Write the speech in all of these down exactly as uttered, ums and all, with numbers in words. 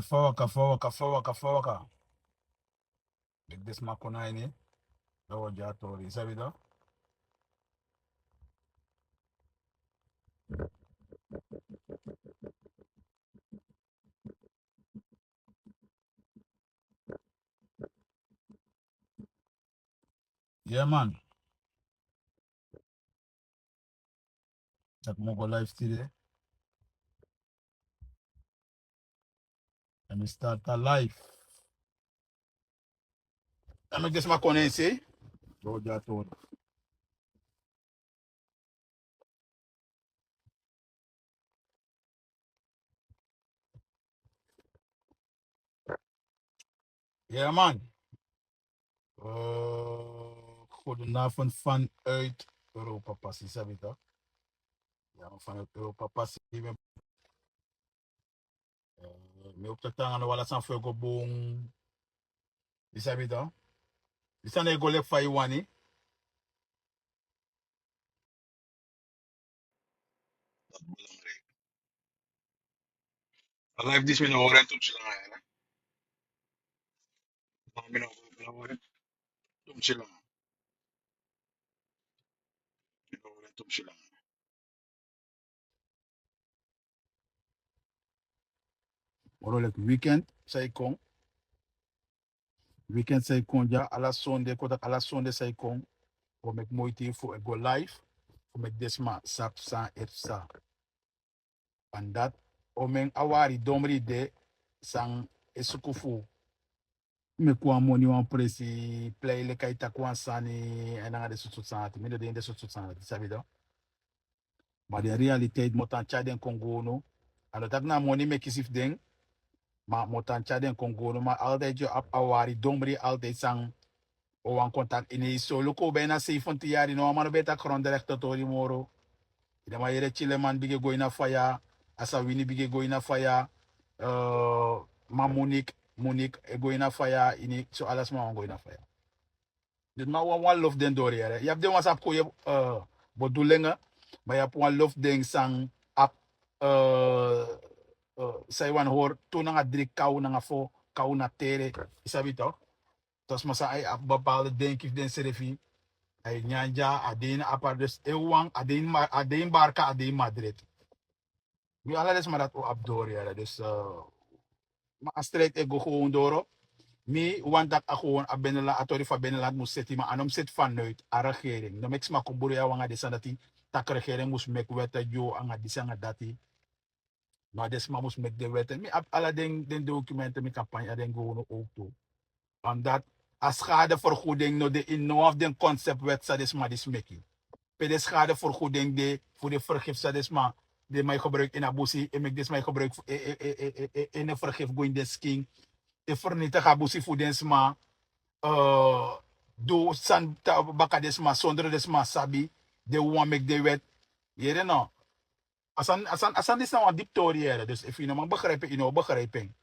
Fa waka, fa waka, fa waka, fa waka. Meki den sma kon na ini. Dan wi o gi a tori, yu sabi dan. Yeah, man. Taki mi o go live tide. Èn mi start a live. Èn mi gi sma kon na ini. Go gi a tori. Yeah, man. Eh, goedenavond vanuit Europa Passie, sabi toch? Ja, vanuit Europa Passie. Eh, mi o taki anga no ala san fu go bun. Yu sabi toch? Yu san e go leki fa yu wani. Dat is belangrijk. A live disi mi no hori en tumsi langa, hè? No, mi no, mi no hori en tumsi langa. Mi no hori en tumsi langa. Moro leki weekend san e kon. Weekend san e kon dya, ala sonde, kon taki ala sonde san e kon. Wi o meki moiti fu e go live, fu meki den sma sabi san e psa. Èn dati, omeni a wari domri de san e suku fu meki wan moni wan presi, plei leki a e taki wan sani, èn nanga den sutu sutu sani dati. Mi no de ini den sutu sutu sani dati, sabi toch? Ma den realiteit, mi o tan tyari den kon gi unu. A no taki na moni mi e kisi fu den. Ma mi o tan tyari den kon gi unu. Ma altijd yu abi a wari domri altijd san o wani kon taki ini. So luku, bijna zeventien yari, no wan man no ben e taki grondrechten tori moro. Yu no man yere Chileman bigin go ini a faya. Asawini bigin go ini a faya. Eh, ma Monique, Monique e go ini a faya. Ini, so ala sma wani go ini a faya. Dus ma wan, wan lof den dori yere. Yu abi den wan san abi kon, yu abi, eh, bedoelingen, ma yu abi wan lof den san abi, eh, eh, san yu wani hori, tu nanga dri, kaw nanga fo, kaw na tere. Yu sabi toch? Toch sma san a e abi bepaalde denki fu densrefi. A e nyan dya, a de ini apart, dus e wan, a de ini ma-, a de ini barka, a de ini Madrid. Mi ala den sma dati o abi dori yere, dus, eh, ma a strijd e go gewoon doro. Mi wani taki a gewoon a binnenland, a tori fu a binnenland mus seti, ma a no mus seti vanuit a regering. No meki sma kon buru ya wan anga den sani dati, taki regering mus meki wet gi yu anga disi anga dati. Ma den sma mus meki den wet. Mi abi ala den, den documenten, mi kan panya den gi unu ook tu. Omdat a schadevergoeding no de in no wan fu den concept wet san den sma disi meki. Pe den schadevergoeding de, fu den vergif san den sma, den man e gebruik ini a busi, e meki den sma e gebruik fu, e, e, e, e, e, e, e, e vergif go ini den skin, e vernietig a busi fu den sma, eh, du san ta-, baka den sma, sondro den sma sabi, den wan meki den wet. Yere no? A sani, a sani, a sani disi na wan dipi tori yere. Dus efu yu no man begrijpen, yu no o begrijpen en.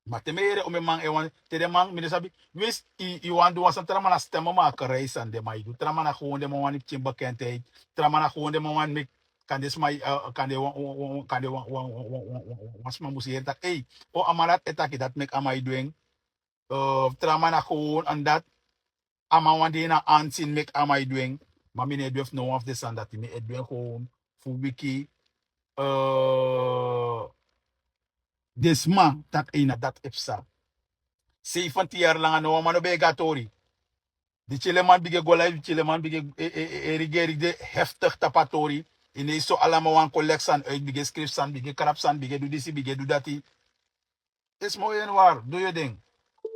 Ma te mi e yere omeni man e wani, te den man, mi no sabi, winsi yu, yu wani du wan sani, tra man na stemmenmakerij san den man e du, tra man na gewoon den man wani pikin bekendheid, tra man na gewoon den man wani meki, kande sma, eh, kande wan, wan, wan, wan, kande wan, wan, wan, wan, wan, wan, wan sma mus yere taki, ei, o, a man dati e taki, dati meki a man e du en. Eh, tra man na gewoon, èn dati, a man wani de ini a ansin meki a man e du en. Ma mi no e du en fu no wan fu den sani dati, mi e du en gewoon fu wiki, eh, den sma taki, ei, na dati e psa. Zeventien yari langa no wan man no ben e gi a tori. Di Chileman bigin go live, di Chileman bigin e, e, e, e, rigi, e rigi de heftig tapu a tori. Ini so ala man wani kon leki sani uit, bigin skrifi sani, bigin krabu sani, bigin du disi, bigin du dati. Esi moi en wari, du yu den.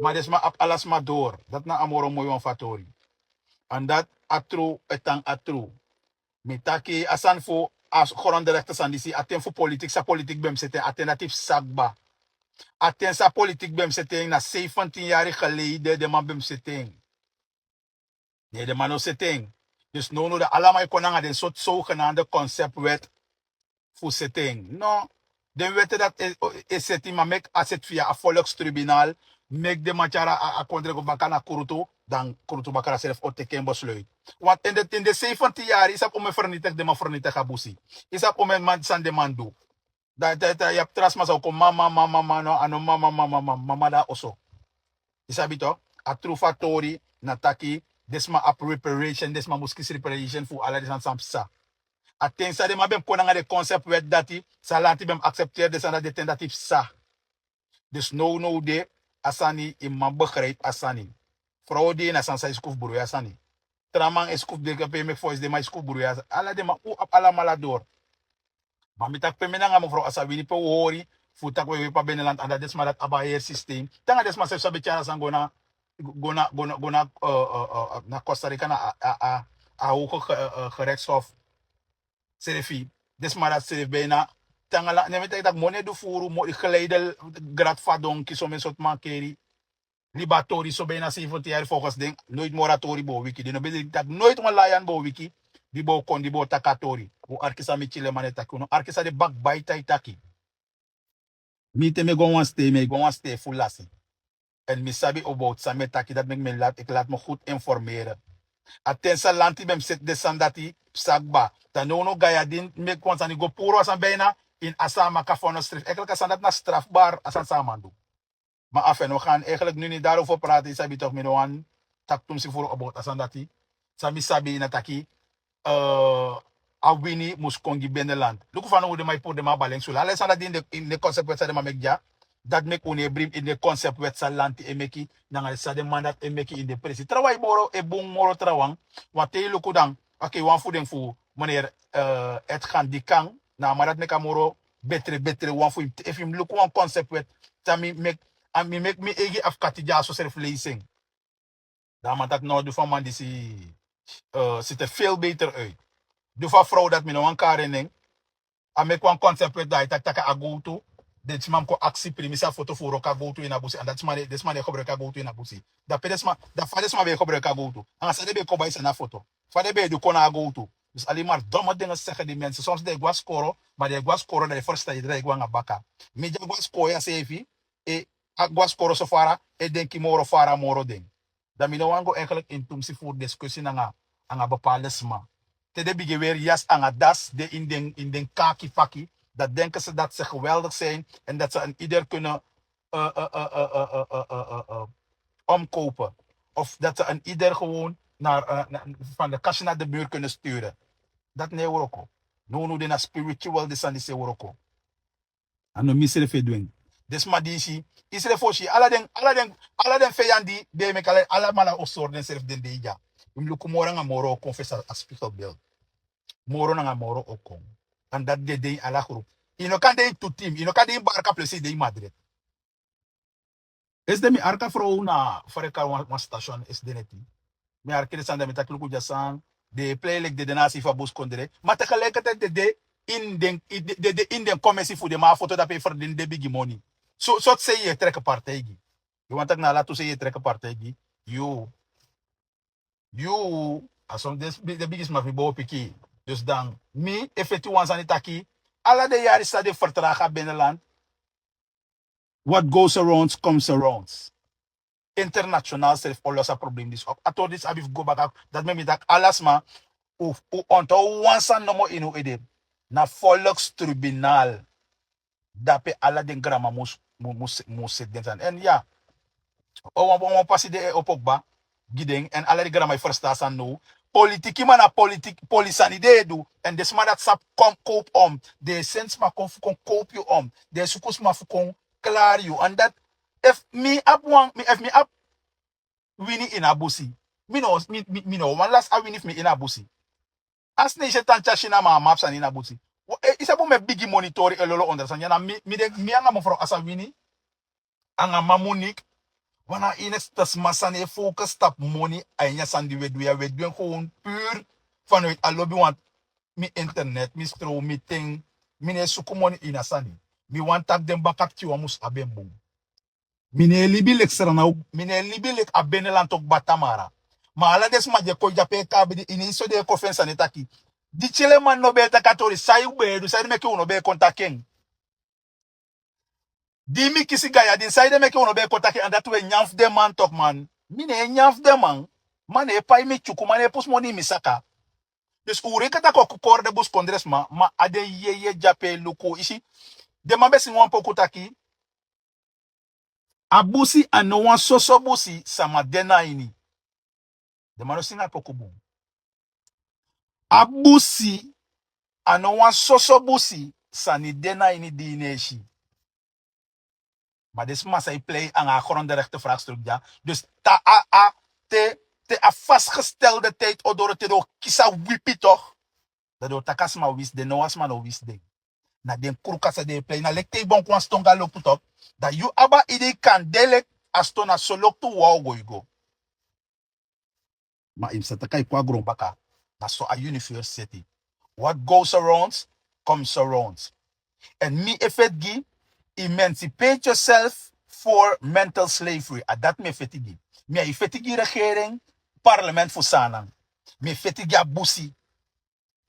Ma den sma abi ala sma dori. Dati na a moro moi wan fu a tori. Èn dati a tru, e tan a tru. Mi taki a sani fu a grondrechten sani disi, a ten fu politiek, san politiek ben mus seti en, a ten dati psa kba. A ten san politiek ben mus seti en, na zeventien yari geleden den man ben mus seti en. Ne, den man no seti en. Dus nownow dan ala man e kon nanga den sortu zogenaamde conceptwet fu seti en. No, den wet dati e, e seti, ma meki a seti via a volkstribunal, meki den man tyari a, a kondre go baka na krutu, dan krutu bakra srefi o teki en besluit. Want in de, in de zeventien yari, yu sabi omeni vernietig den man vernietig a busi. Yu sabi omeni man san den man du. Dan dan dan yu abi tra sma san o kon mama mama mama no a no mama mama mama mama dan a oso. Yu sabi tok? A tru fu a tori na taki den sma abi reparation, den sma mus kisi reparation fu ala den sani san psa. A ten san den man ben kon nanga den concept wet dati, san lanti ben mus accepteri den sani dati den ten dati psa. Dus nownow de a sani yu man begrijpi a sani. Frow de na sani san yu skufu bruya sani. Tra man e skufu de pe yu meki foisi den man yu skufu bruya sani ala den man un abi alamala dori. Ma mi taki pe mi nanga mevrouw a sa wini pe un hori fu taki un e wepa beneland anda den sma dati abi a heri sistem te anga den sma srefi sabi tyari a sani go na go na go na go na na costa rica na a a a a hoge gerechtshof. Srefi den sma dati srefi bijna te anga la ne mi taki taki moni e du furu moni geleide grat fadon ki somen sortu mankeri. Libi a tori so ben na seifenti yari folgens den noiti moro a tori bo wiki den no ben de taki noiti wan layan bo wiki. Di bo kon di bo taki a tori. Un arki san mi kile man e taki un no arki san den bakbai tai taki. Mi te mi e go na wan stei mi e go na wan stei fu lasi. Èn mi sabi obowtu san mi e taki dati meki mi lati eki lati mi gudu informere. A ten san lanti ben mus seti den sani dati psa kba. Dan nownow gayadin meki wan sani go puru a sani bina ini a san a maki a fono strefi ekliki a sani dati na strafbar a sani san a man du. Ma a fen no gan eigenlik nu ni dari un fu prati yu sabi toki mi no wani taki tumsi furu about a sani dati. San mi sabi ini a taki a wini mus kon gi beneland. Luku fa no un den man e puru den man a baleng sulu ala den sani dati ini den konsepwet san den man meki dya. Dati meki un no e bribi ini den konsepwet san lanti e meki nanga den san den man dati e meki ini den presi trawan e bun moro trawan. Wan te yu luku dan, oke wan fu den fu meneer etgan dikan. Na a man dati meki a moro betre betre wan fu yu efu yu mus luku wan konsepwet. San mi meki a mi meki mi eigi afkati dya a so srefi leisi en. Dan a man taki no di fu a man disi siti e feel beter uit. Di fu a frow dati mi no wani kari en nen. A meki wan konsepwet dan a e taki taki a gowtu. Den sma mus kon aksi primisi a foto fu wroko a gowtu ini a busi an dati sma no e gebruiki a gowtu ini a busi. Dan pe den sma dan fa den sma ben e gebruiki a gowtu anga san den ben e kon bai sani a foto? Fa den ben e du kon na a gowtu? Dus alimari domo den e sege di mensi soms den e go a skoro. Ma den e go a skoro dan den ferstan yu drai go anga baka. Mi di a go a skoro ya seefi e a go a skoro so fara e denki moro fara moro den. Dan mi no wani go eigenlik ini tumsi furu diskusi nanga anga bepaalde sma. Te den bigin weri yasi anga dasi de ini den kaki paki. Dan denken se dati se geweldik sin en dati se en ider kunnen omkopen. Of dati se en ider gewon na van de kasi na de mur kunnen sturen. Dati no e wroko. Nownow den na spiritual di sani disi e wroko. A no mi srefi e du en. Den sma di yu si yu srefi o si ala den ala den ala den feyan di den e meki ala alamala o sori densrefi den dei dya. Yu mus luku moro nanga moro o kon fesi a spikol belt. Moro nanga moro o kon. An dati den de ini ala grupu. Yu no kan de ini tu tim yu no kan de ini barka plesi yu de ini madret. Esi de mi arki a frow na fa den kari wan station esi de neti. Mi arki den sani dan mi taki luku dya san den e plei leki den de na a sei fu a buskondre. Ma tegeliketide den de ini den komesi fu den ma a foto dape e ferdini den bigi moni. Sortu sei yu e treke partei gi? Yu wani taki na ala tu sei yu e treke partei gi? Yu yu a son den bigi sma fu yu bow piki. Dus dan mi e feti wan sani taki ala den yari san den fertragi a beneland. What goes around comes around. International srefi o losi a problem disi op a tori disi abi fu go baka. Dati meki mi taki ala sma un ontow wan sani nomo ini un ede. Na folks tribunal. Dape ala den granma mus mus seti den sani èn ya. Wan wan pasi den e opo kba gi den èn ala den granma e ferstan a sani now. Politiki man na politiki poli sani den e du. Èn den sma dati sabi kon kowpu om den e seni sma kon fu kon kowpu yu om. Den e suku sma fu kon klari yu èn dati efu mi abi wan efu mi abi wini ini a busi. Mi no mi no wani lasi a wini fu mi ini a busi. A sneisi e tan tyasi na man a man abi sani ini a busi. Yu sabi un mu e bigi monitori e lolo ondra sani ya na mi mi de mi anga mofrow asawini anga man munik. Wan na ini e sita sma sani e fowkes tapu moni a ini a sani di wi e du ya wi e du en gewon puru. Fanoiti a lobi wantu mi internet mi strow mi ten. Mi no e suku moni ini a sani. Mi wani taki den baka pikinwan mus abi en bun. Mi no e libi leki srana mi no e libi leki a benelanti o kba tamara. Ma ala den sma di e kon yu di ape e kabi di ini so den e kon fu en sani e taki. Di tyeleman no ben e taki a tori san yu ben e du san ede meke un no ben e kon taki en? Di mi kisi gayadin san ede meke un no ben e kon taki en an dati un e nyan fu den man toki man. Mi no e nyan fu den man. Man no e pai mi tyuku man no e pusu moni ini mi saka. Dus un reken tak' o kori den buskondresma ma a den yeye di ape e luku isi. Den man ben singi wan poku taki, a busi a no wan soso busi sama de na ini. Den man no singi a poku bun. A busi a no wan soso busi sani de na ini di ini esi. Ma den sma san e plei anga a grondenrechtenvraagstruk dya. Dus te a a te te a vastgestelde tijd o doro te den o kisi a wipi toch. Dan den o taki a sma wisi den, no wan sma no wisi den. Na den kruka san den e plei na leki te yu bon kon a ston go a loktu toch. Dan yu abi a idei kan de leki a ston na so loktu wawan o go yu go. Ma yu mus sa taki a e kon a gron baka. Na so a universe seti. What goes around comes around. Èn mi e feti gi, emancipate yourself for mental slavery. A dati mi e feti gi. Mi a e feti gi regering, parlement fu Saanan. Mi e feti gi a busi.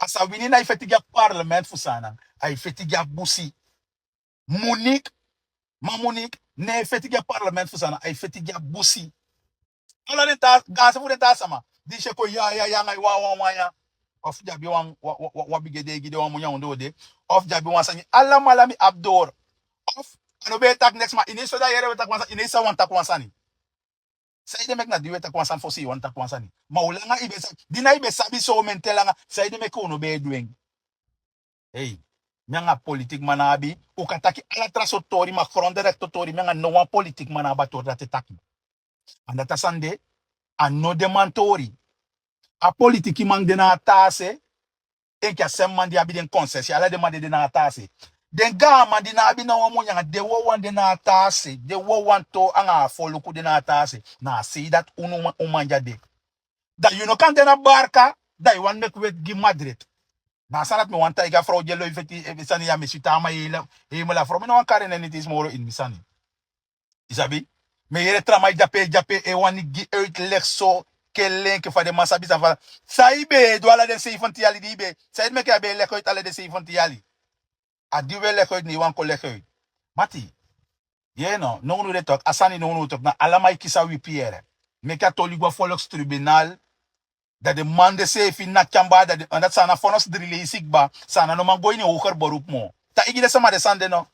A sa wini na e feti gi a parlement fu Saanan. A e feti gi a busi. Munik, ma Munik ne e feti gi a parlement fu Saanan, a e feti gi a busi. Ala den taa gaanse fu den taa sama di si e kon ya ya ya anga yu wan wan wan ya. Of den abi wan wan bigi ede e gi den wan moni a ondoo de. Of den abi wan sani alamala mi abi doro. Of a no ben e taki neks ma ini en so di a yere wi e taki wan sani ini en san wan taki wan sani. Saide meki na di wi e taki wan sani fosi yu wani taki wan sani? Ma un langa yu ben sabi di na yu ben sabi somen te langa saide meki un no ben e du en? Hei, mi anga politikman no abi un kan taki ala tra sortu tori ma gronderekte tori mi anga no wan politikman no abi a tori dati e taki. An dati a sani de a no den man tori. A politikiman de na a taa se. Enke a sèm man di abi den konsesi ala den man de de na a taa se. Den gaaman di no abi na wan moni anga den wawan de na a taa se den wawan too anga a foluku de na a taa se. Na a sei dati unu uman dya de. Dan yu no kan de na barka. Dan yu wani meki weti gi madrid. Na a sani dati mi wani taigi a frow di e loi feti sani ya mi e si taa man heimel a frow mi no wani kari en eniti isi moro ini mi sani. Yu sabi? Mi e yere tra man e dyape e dyape e wani gi uit legi so. Kele enke fa den man sabi san fa san yu ben e du ala den seifenti yali di yu ben san yu meki a ben e legi uit ala den seifenti yali. A di wi e legi uit ne yu wani kon legi uit. Mati. Yee no no unu de toki a sani no unu toki na ala man e kisi a wipi yere. Meki a toli go a folks tribunal. Dan den man de seefi naki a mbaa dan den man dati san a na fonos dri leisi kba san a na no man go ini en hoger berupu moo. Taigi den sama den sani de no.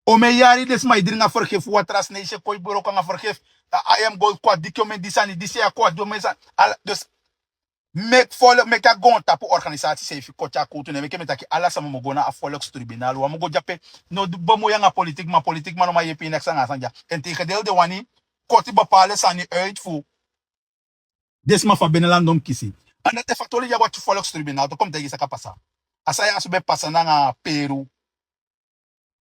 Omen yari den sma e dringi a fergefu watra sneisi e kon e broko anga fergefu. A ayem go kon a diki omen di sani disi ya kon a di omen sani. Ala dus meki folo meki a goontapu organisasi seefi kon tyari kuutu ne meki mi taki ala sama mu go na a foloks tribunal wan mu go dyape. No du bemui anga politikman politikman no man yepi yu neks anga a sani dya. Entegendeel den wani koti bepale sani uit fu den sma fu a benelandon mus kisi. An dati efu a toli di abi a tu foloks tribunal tokom taigi saka pasa. A san yu a su ben pasa nanga peru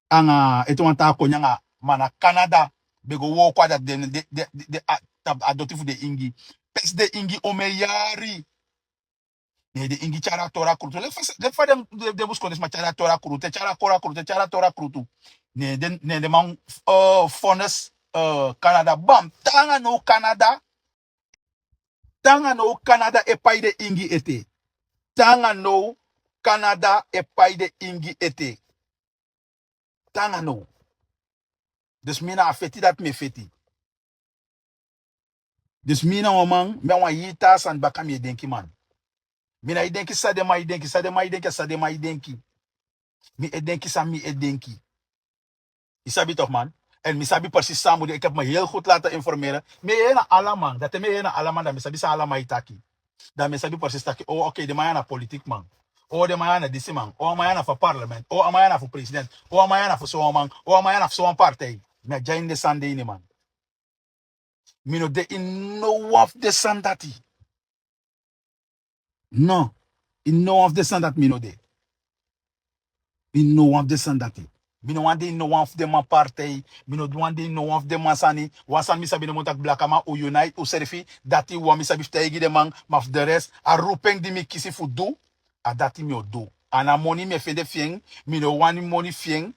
anga ete wan taa koni anga ma na kanada ben go wooko a dati den den den a doti fu den ingi. Pesi den ingi omen yari. Ne den ingi tyari a tori a krutu leki fa den buskondesma tyari a tori a krutu e tyari a tori a krutu e tyari a tori a krutu. Ne den man fones kanada bam te anga now kanada. Te anga now kanada e pai den ingi ete. Te anga now kanada e pai den ingi ete. Te anga now. Dus mi na a feti dati mi e feti. Dus mi na wan man mi a wan hii taa sani baka mi e denki man. Mi na e denki san den man e denki san den man e denki a san den man e denki. Mi e denki san mi e denki. Yu sabi toki man. Èn mi sabi presis san a mu de eki ebi mi heli gudu lata informere. Mi e yere na ala man dan te mi e yere na ala man dan mi sabi san ala man e taki. Dan mi e sabi presis taki o okei den man ya na politikman. O den man ya na disi man o a man ya na fu a parlement o a man ya na fu president o a man ya na fu sowan man o a man ya na fu sowan partij. Mi a dya ini den sani de ini man. Mi no de ini no wan fu den sani dati. No. Ini no wan fu den sani dati mi no de. Ini no wan fu den sani dati. Mi no wani de ini no wan fu den man partij. Mi no wani de ini no wan fu den man sani. Wan sani mi sabi no mu taki blakaman un unite unsrefi. Dati wan mi sabi fu taigi den man. Ma fu de rest a rupeng di mi kisi fu du. A dati mi o du. A na moni mi e fende fi en. Mi no wani moni fi en.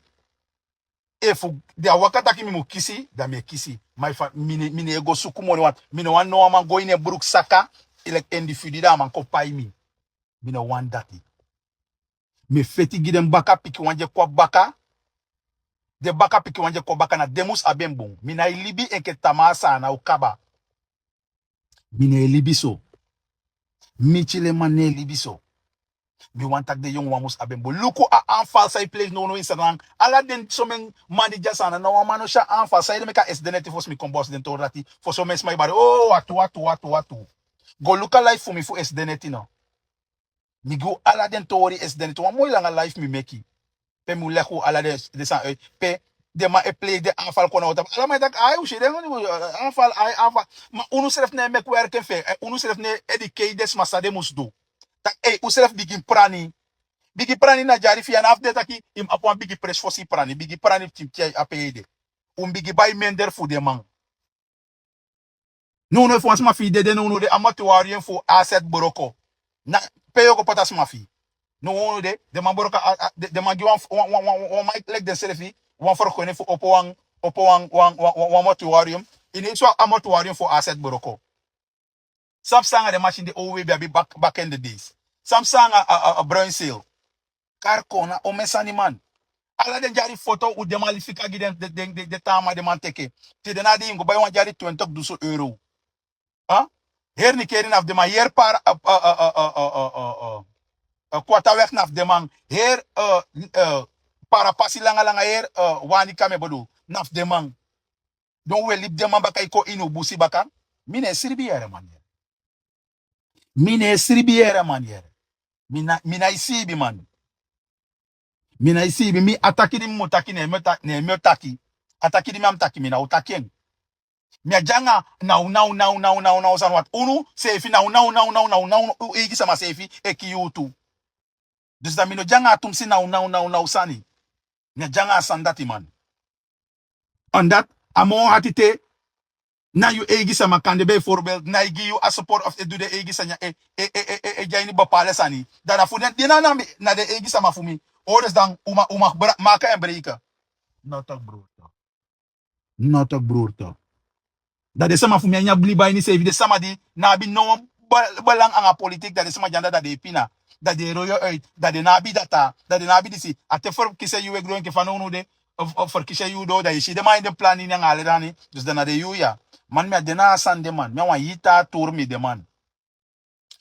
Efu den a waka taki mi mu kisi dan mi e kisi. Ma efu mi no e go suku moni wantu mi no wani no wan man go ini en bruku saka. Leki endifidi dan a man kon pai mi. Mi no wani dati. Mi e feti gi den baka pikin wan di e kon a baka. Den baka pikin wan di e kon a baka na den mus abi en bun mi na e libi enke tamaa san a na o kaba. Mi no e libi so. Mi tileman no e libi so. Mi wani taki den yongu wan mus abi en bun. Luku a anfal san e pleisi nownow ini Sranan. Ala den somen man di de a Sranan, na wan man no si a anfal. San ede meki a esidenti fosi mi kon bosi den tori dati? Fosi somen sma e bari, o, watu, watu, watu, watu. Go luku a live fu mi fu esidenti no. Mi gi un ala den tori esidenti. Wan moi langa live mi meki. Pe mi o legi un ala den, den sani, eh, pe den man e plei den anfal kon na un tapu. Ala man e taki, ai, un si den, eh, anfal, ai, anfal. Ma unu srefi no e meki werki fu en. Eh, unu srefi no e edukei den sma san den mus du. Taki, ei, unsrefi bigin prani. Bigin prani na dyari fi yu, a no abi de taki yu mus abi wan bigi presi fosi yu prani. Bigin prani pikin pikin a pe yu de. Un bigin bai mender fu den man. Nownow efu wan sma fi yu dede nownow de, a mortuarium fu A Z broko. Na pe yu o go poti a sma fi yu? Nownow de, den man broko a, a, den, den man gi wan, wan, wan, wan, wan man leki densrefi, wan fergoni fu opo wan, opo wan, wan, wan, wan, wan mortuarium. Ini so a mortuarium fu A Z broko. San psa anga den masin di owe ben abi back, back in the days? San psa anga a, a, a Bruin Sale? Kari kon na omen sani man. Ala den dyari foto un den man fika gi den, den, den, den, den taa man den man teke. Tide na di yu mus go bai wan dyari twenti dusun euro. Ha? Heri Nikeri na fu den man, heri para, a, a, Kwataweg na fu den man, heri, eh, eh, Parapasi langa langa, heri, eh, Wanikame bedoel, na fu den man. Don we libi den man baka e kon ini un busi baka. Mi no e sribi yere man yere. Mi no e sribi yere man yere. Mi na, mi na e siibi man. Mi na e siibi, mi a taki di mi mu taki, ne mi o ta-, ne mi o taki. A taki di mi a mu taki, mi na o taki en. Mi á de anga naw, naw, naw, naw, naw, naw sani, want unu seefi naw, naw, naw, naw, naw, naw, un eigi sama seefi e kii unu tu. Dus dan mi no de anga a tumsi naw, naw, naw, naw sani. Mi á de anga a sani dati man. Omdat a moo hati te na yu eigi sama kande bijvoorbeeld na e gi yu a support of e du den eigi sani ya, e, e, e, e, e, e de a ini bepaalde sani. Dan na fu den, den na, na mi, na den eigi sama fu mi. O dus dan un ma, un ma bra-, maka en breken. No toch broer toch. No toch broer toch. Dan den sama fu mi a ini a bliba ini seefi, den sama di no abi no wan be-, belang anga politiek, dan den sama di anda dan den e pina. Dan den e roi uit, dan den no abi data, dan den no abi disi. A te ferkisi yu e gron enke fanownu de, of, of ferkisi yu doo, dan yu si den man ini den plan ini anga ala den sani. Dus dan na den yu ya. Man, mi á de na a sani de man. Mi a wan hii taa tuur mi de man.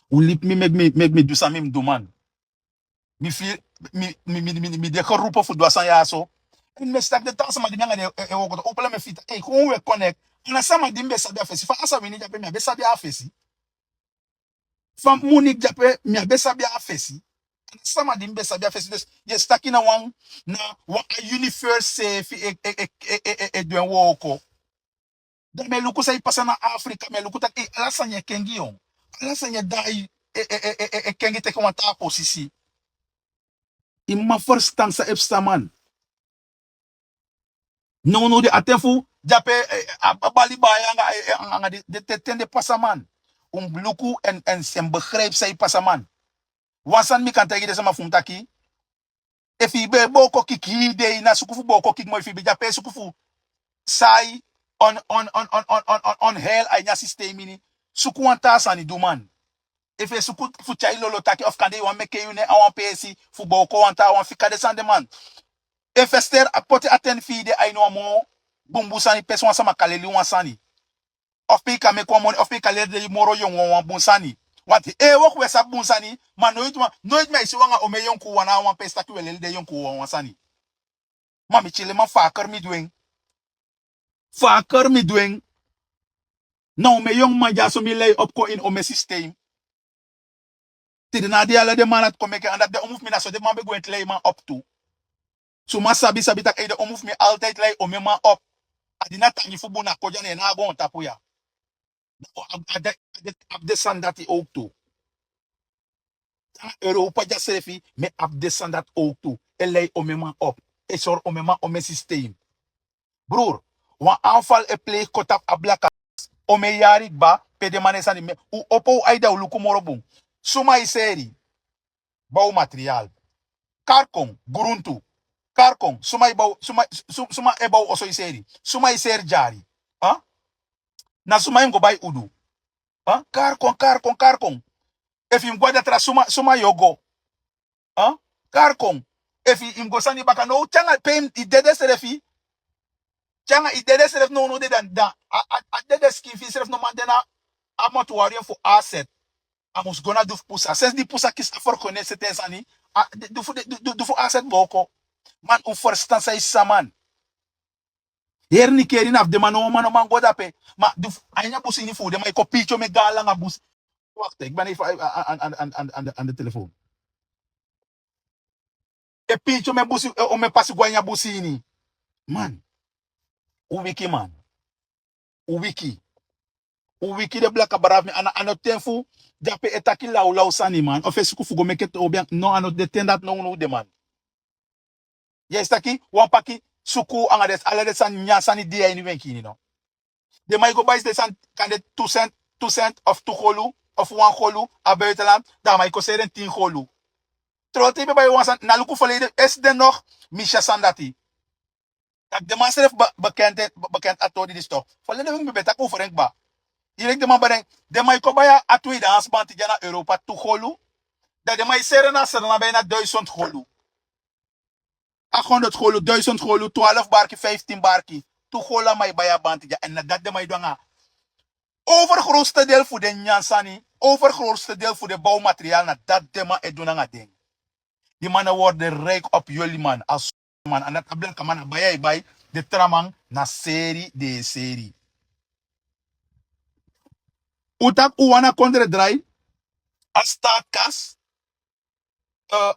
Un libi mi, meki mi, meki mi du san mi mus du man. Mi fii, mi, mi, mi, mi, mi de geroepen fu du a sani ya so. Èn mi e si taki den taa sama di mi anga den e, e, e wooko, opo, laat mi fii taki, ei, kon un e connect. A na sama di mi be sabi a fesi, fa a sa wini de ape, mi á be sabi a fesi. Fa Monique de ape, mi á be sabi a fesi. A na sama di mi be sabi a fesi. Dus yu e si taki na wan, na wan a universe seefi e, e, e du en wooko. Dan mi e luku san e pasa na Afrika, mi e luku taki, ei, ala sani e kengi, yo. Ala sani e daai, e, e, e, e, e kengi teke wan taa posisi. Yu mu man ferstan san e psa man. Nownow de a ten fu, de ape, eh, a, a bali bai anga, eh, eh, anga, anga de, de, de ten de pasa man. Un mus luku èn, èn, èn begrijp san e pasa man. Wan sani mi kan taigi den sama fu mi taki, efu yu be booko kiki hii dei, na suku fu booko kiki, ma efu yu be de ape suku fu sai on, on, on heil a ini a systeem ini, suku wan taa sani du man. Efu yu e suku fu tyai lolo taki of kande yu wani meke yu nen a wan peesi fu booko wan taa wan, fika den sani de man. Investeer, a poti a ten fi yu de a ini wan moo bunbun sani, pe wan sama kan leli wan sani. Of pe yu kan meki wan moni, of pe yu kan leli den moro yonkuwan wan bun sani. Want e wooko, wi e sabi bun sani, ma noiti wan, noiti mi e si wan anga omen yonkuwan na wan peesi taki wi e leli den yonkuwan wan sani. Ma mi tyenleman, faker mi du en. Faker mi du en. Na omen yonkuman dyaso mi lei opu kon ini omen systeem. Tide na a dei ala den man dati kon meke, anda den omu fu mi, na so den man be gwenti lei man opu tu. Suma sabi, sabi taki, ei, den omu fu mi altijd lei omen man opu. A di na tangi fu bun na kon dya, ne en na a goontapu ya. A, a, a, a, abi den sani dati ook tu. Europa dya srefi, mi abi den sani dati ook tu. E lei omen man opu. E sori omen man, omen systeem. Broer, wan aanval e plei kon tapu a blaka. Omen yari kaba, pe den man e sani, mi, un opo un ai dan un luku moro bun. Suma e seri bouwmateriaal? Kari kon, gruntu. Kari kon, suma e bow, suma, su-, suma e bow oso e seri? Suma e seri dyari? Ha? Na suma e go bai udu? Ha? Kari kon, kari kon, kari kon. Efu yu mus go a datra, suma, suma yu o go? Ha? Kari kon. Efu yu mus go sani baka, now te anga pe yu dede srefi. Te anga yu dede srefi, nownow de dan, dan a, a, a dede skin fi yu srefi no man de na a mortuarium fu A Z. a mus go na du fu pusa. Sensi di pusa kisi a forkonesi seti en sani, a, di, du fu, di, du, du, du fu a seti booko. Man, un ferstan san yu si, man. Heri nikeri na fu den man, no wan man no man go dape. Ma du fu, a ini a busi ini fu den man e kon piiti omen gaan langa busi. Wakti, ik ben even aan, aan, aan, aan, aan, aan de, aan de telefoon. E piiti omen busi, e, omen pasi go a ini a busi ini. Man. Un wiki, man. Un wiki. Un wiki. Den blaka barafu mi, a no, a no ten fu dape e taki lawlaw sani, man. Of e suku fu go meke tobi, no, a no den ten dati, no, no, den man. Yu e si taki wan paki suku anga den, ala den sani, nyan sani di a ini wenki ini, no. Den man e go bai den sani kande tu sent, tu sent of tu golu of wan golu a buitenland, dan a man e kon seri en tin golu. Trote yu ben bai wan sani, na luku verleden, esi den nog, mi si a sani dati. Taki den man srefi be-, bekend, be-, bekend a tori disi toch. Verleden wiki mi ben taki over en kba. Yu leki den man ben, den man e kon bai a tweedehands banti dya na Europa, tu golu. Dan den man e seri en na Sranan bijna duizend golu. Achthonderd golu, duizend golu, twaalf barki, vijftien barki. Tu golu a man e bai a banti dya. En na dati den man e du anga. Overgrootste deel fu den nyan sani, overgrootste deel fu den bouwmateriaal, na dati den man e du nanga den. Die mannen worden rijk op jullie man. Als man, en dat a blakaman na bai a e bai, den tra man na seri den e seri. Un taki un wani a kondre drai, a staatskas, eh,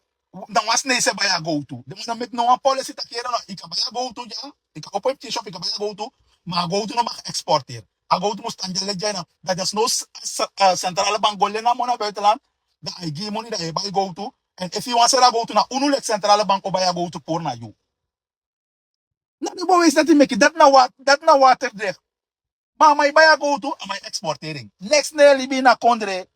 na wan Sneise bai a gowtu. Den man no meki no wan policy taki, no, no, yu kan bai a gowtu dya, yu kan opo yu pikin shop, yu kan bai a gowtu, ma a gowtu no mag exporteer. A gowtu mus tan dya leki dya ini. Dan desnoods, s-, s-, eh, centrale bank go leni a moni na buitenland, dan a e gi yu moni, dan yu e bai gowtu. En efu yu wani seri a gowtu, na unu leki centrale bank o bai a gowtu puru na yu. Na den bewijs dati meki, dati na wa-, dati na water dreigen. Ma a man e bai a gowtu, a man e exporteer en. Neks no e libi ini a kondre.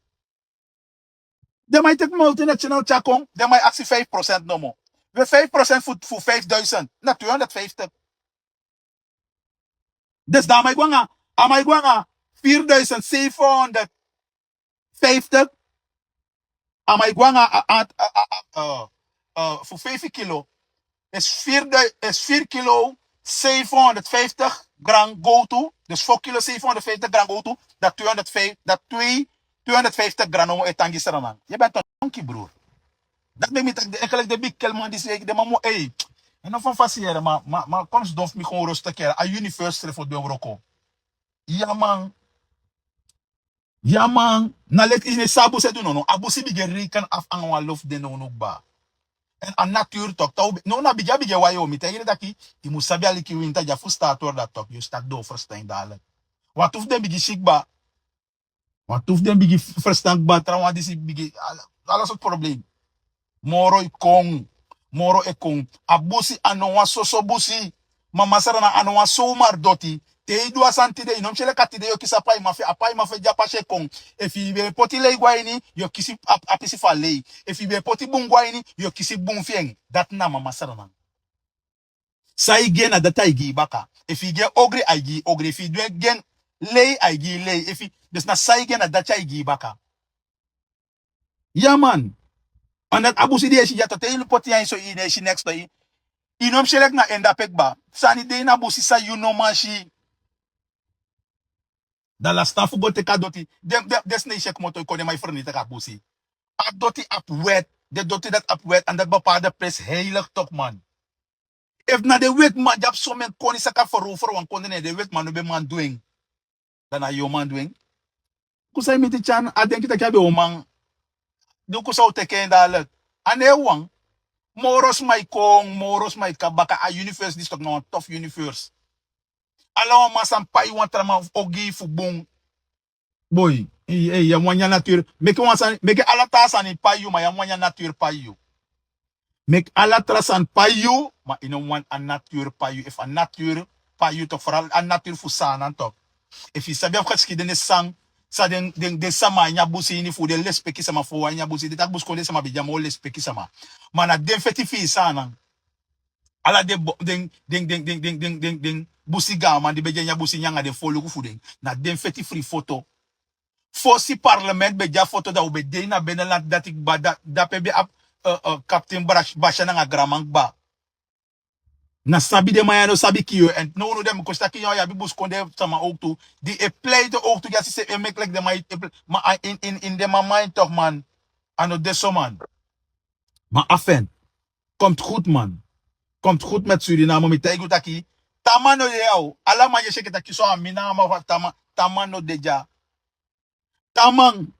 Den man e teki multinational tyari kon, den man e aksi vijf procent nomo. We vijf procent fu, fu vijfduizend, na tweehonderdvijftig. Dus dan a man e go anga, a man e go anga vierduizend zevenhonderdvijftig. A man e go anga a, a, a, a, a, a, fu vijf kilo. Is vier, is vier kilo zevenhonderdvijftig gram gowtu. Dus vier kilo zevenhonderdvijftig gram gowtu. Dat tweehonderdvijf, dat twee, tweehonderdvijftig gram nomo e tan gi Sranan. Yu ben a donkey, broer. Dati meki mi taki, eigenlijk den bigi kelman disi, den man mu, ey. En no fan fasiyere, ma, ma, ma kon sidon fu mi kon rustig, a universe srefi o du en wroko. Ya man. Ya man, na leki yu no sabi san e du, no, no. A busi bigin reken af anga wan lo fu den, no, no, kba. En a natuur toch, tok, no, na bigin, a bigin wayo, mi taigi den taki, yu mus sabi aliki winta dya fu stator dati toch, yu start doo ferstan en dati. Wantu fu den bigin si kba. Wantu fu den bigin f-, ferstan kba, trawan disi bigin, ala, ala sortu problem. Moro e kon, moro e kon. A busi a no wan soso busi. Ma masra, na a no wan zomaar doti. Te yu du a sani tide, yu no mus yere taki tide yu o kisi a paiman fu en, a paiman fu en de a pasi e kon. Efu yu ben poti lei go a ini, yu o kisi a, a pisi fu a lei. Efu yu ben poti bun go a ini, yu o kisi bun fi en. Dati na mama Sranan. San yu gi en, na dati a e gi yu baka. Efu yu gi en ogri, a e gi yu ogri. Efu yu du en, gi en lei, a e gi yu lei. Efu, dus na san yu gi en, na dati a e gi yu baka. Ya man. Omdat a busi di yu e si dya, te yu poti yu ain so, yu no e si neks, no, yu, yu no mus yere taki na en dape kba. Sani de ini a busi san yu no man si. Dan lasi tan fu go teki a doti. Den, den, den Sneisi e komoto e kon, den man e ferniti a busi. A doti abi wet. Den doti dati abi wet. En dat bepaalde prijs heilig toch, man. Efu na den wetiman di abi somen koni saka verover wan kondre, ne den wetiman no ben man du en. Dan na yu o man du en. Ku san yu miti tyan, a denki taki a ben o man. Di ku san o teki en dati. A no wan. Moro sma e kon, moro sma e kaba baka, a universe disi toch na wan tof universe. Ala wan man san pai wan tra man fu ogii fu bun. Boi, ei, ei, yu mus wani a natuur. Meki wan sani, meki ala tra sani pai yu, ma yu mus wani a natuur pai yu. Meki ala tra sani pai yu, ma yu no wani a natuur pai yu. Efu a natuur pai yu toch, vooral a natuur fu Saanan toch. Efu yu sabi a geschiedenis san, san den, den, den sama a ini a busi ini fu den lespeki sama fu a ini a busi. Den taki busikondee sama ben de a moo lespeki sama. Ma na den feti fu Saanan. Ala den bo-, den, den, den busi gaaman di ben de a ini a busi ini anga den foluku fu den. Na den feti fu a foto. Fosi parlement ben de a foto, dan un ben de ini a binnenland dati kba, da-, dape ben abi, eh, eh, kapten Bras-, Basha nanga Graman kba. Na sabi den man ya no sabi kii yu. En no unu den mi kon si taki yu abi buskondee sama owktu. Di e pleite owktu gi a sise e meki leki den man e ple- ma a in in in den man mind toch man. A no de so man. Ma afen. Komt goed man. Komt goed met Suriname. Mi taigi yu taki. Taman no de ya o. Ala man yesi enke taki so a mi na a man fu a taman. Taman no de dya. Taman.